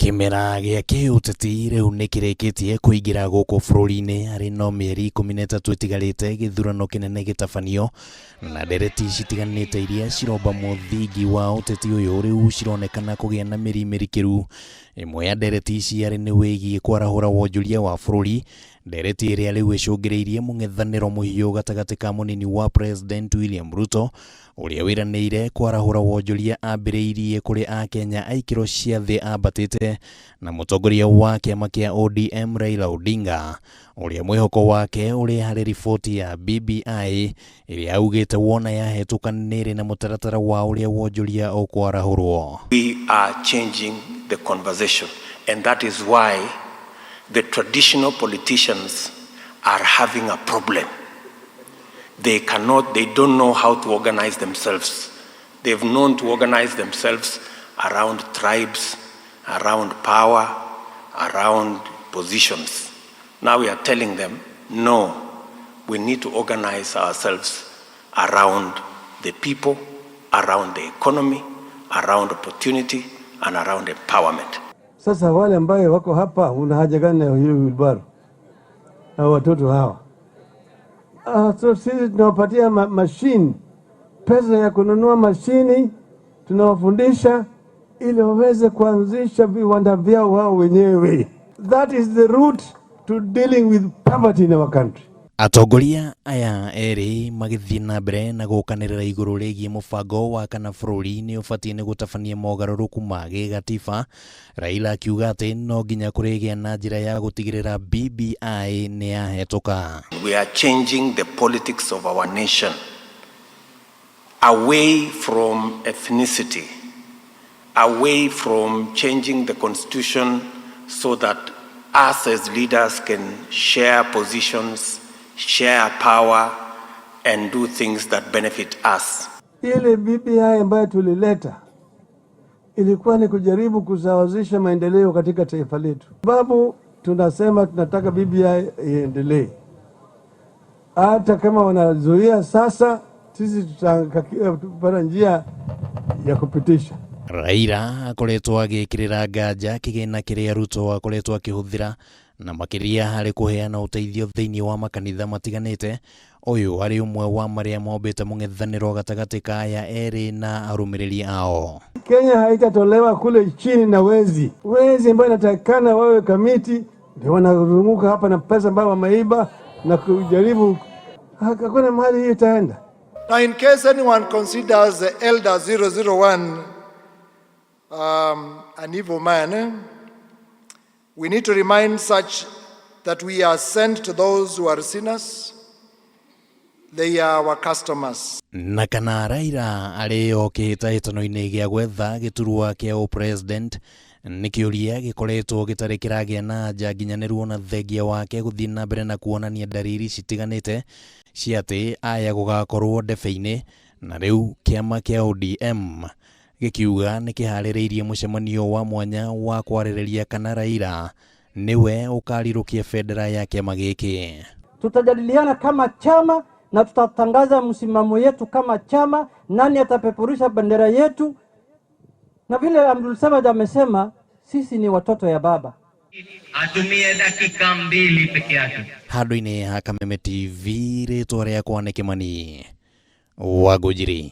Kĩmera gĩa kĩũteti rĩu nĩ kĩrĩkĩtie kũingĩra gũkũ bũrũri-inĩ arĩ no mĩeri 13 ĩtigarĩte gĩthurano kĩnene gĩtabanio na ndereti citiganĩte iria ciromba mũthingi wa ũteti ũyũ rĩu cironekana kũgĩa na mĩri mĩrikĩru. Ĩmwe ya ndereti ici arĩ nĩ wĩgiĩ kwarahũra wonjoria wa bũrũri, ndereti ĩrĩa rĩu ĩcũngĩrĩirie mũng'ethanĩro mũhiũ gatagatĩ ka mũnini wa President William Ruto ũrĩa wĩranĩire kwarahũra wonjoria ambĩrĩirie kũrĩ Akenya a ikĩro cia thĩ ambatĩte na mũtongoria wa kĩama kĩa ODM Raila Odinga ũrĩa mwĩhoko wake ũrĩ harĩ riboti ya BBI ĩrĩa augĩte wona yahetũka nĩrĩ na mũtaratara wa ũrĩa wonjoria ũkwarahũrwo. We are changing the conversation and that is why the traditional politicians are having a problem. They cannot, they don't know how to organize themselves. They've known to organize themselves around tribes, around power, around positions. Now we are telling them, no, we need to organize ourselves around the people, around the economy, around opportunity, and around empowerment. Sasa wale ambayo wako hapa, una haja gani na hiyo wheelbarrow na watoto hawa? So sisi tunawapatia mashini, pesa ya kununua mashini, tunawafundisha ili waweze kuanzisha viwanda vyao wao wenyewe. That is the route to dealing with poverty in our country. Atongoria aya erĩ magĩthiĩ na mbere na gũkanĩrĩra igũrũ rĩgiĩ mũbango wa kana bũrũri nĩ ũbatiĩ nĩ gũtabania mogarũrũku ma gĩgatiba. Raila akiuga atĩ no nginya kũrĩgĩa na njĩra ya gũtigĩrĩra BBI nĩ yahetũka. We are changing the politics of our nation away from ethnicity, away from changing the constitution so that us as leaders can share positions, share power, and do things that benefit us. Ile BBI ambayo tulileta ilikuwa ni kujaribu kusawazisha maendeleo katika taifa letu, sababu tunasema tunataka BBI iendelee. Hata kama wanazuia sasa, sisi tutapata njia ya kupitisha. Raila akoretwo agĩkĩrĩra nganja kĩgĩna kĩrĩa Ruto akoretwo akĩhũthĩra na makĩria harĩ kũheana ũteithio thĩinĩ wa makanitha matiganĩte. Ũyũ arĩ ũmwe wa marĩa mombĩte mũng'ethanĩro gatagatĩ ka aya erĩ na arũmĩrĩri ao. Kenya haitatolewa kule chini na wezi. Wezi ambayo inatakikana wawe Kamiti ndio wanazunguka hapa na pesa ambayo wameiba na kujaribu, hakuna mahali hiyo itaenda. Now, in case anyone considers the Elder 001 an evil man, we need to remind such that we are sent to those who are sinners. They are our customers. Na kana Raila arĩ o kĩhĩtahĩtano-inĩ gĩa gwetha gĩturwa kĩa ũpresident nĩ kĩũria gĩkoretwo gĩtarĩ kĩragĩa na anja nginyanĩru ona thengia wake gũthiĩ na mbere na kuonania ndariri citiganĩte cia atĩ aya gũgakorwo ndebe-inĩ na rĩu kĩama kĩa ODM gĩkiuga nĩ kĩharĩrĩirie mũcemanio wa mwanya wa kwarĩrĩria kana Raila nĩwe ũkarirũkia bendera ya kĩama gĩkĩ. Tutajadiliana kama chama na tutatangaza msimamo yetu kama chama, nani atapeperusha bendera yetu, na vile Abdul Samad amesema sisi ni watoto ya baba. Atumie dakika 2 peke yake. Handũ-inĩ ha Kameme TV, rĩtwa rĩakwa nĩ Kĩmani Wangũnjiri.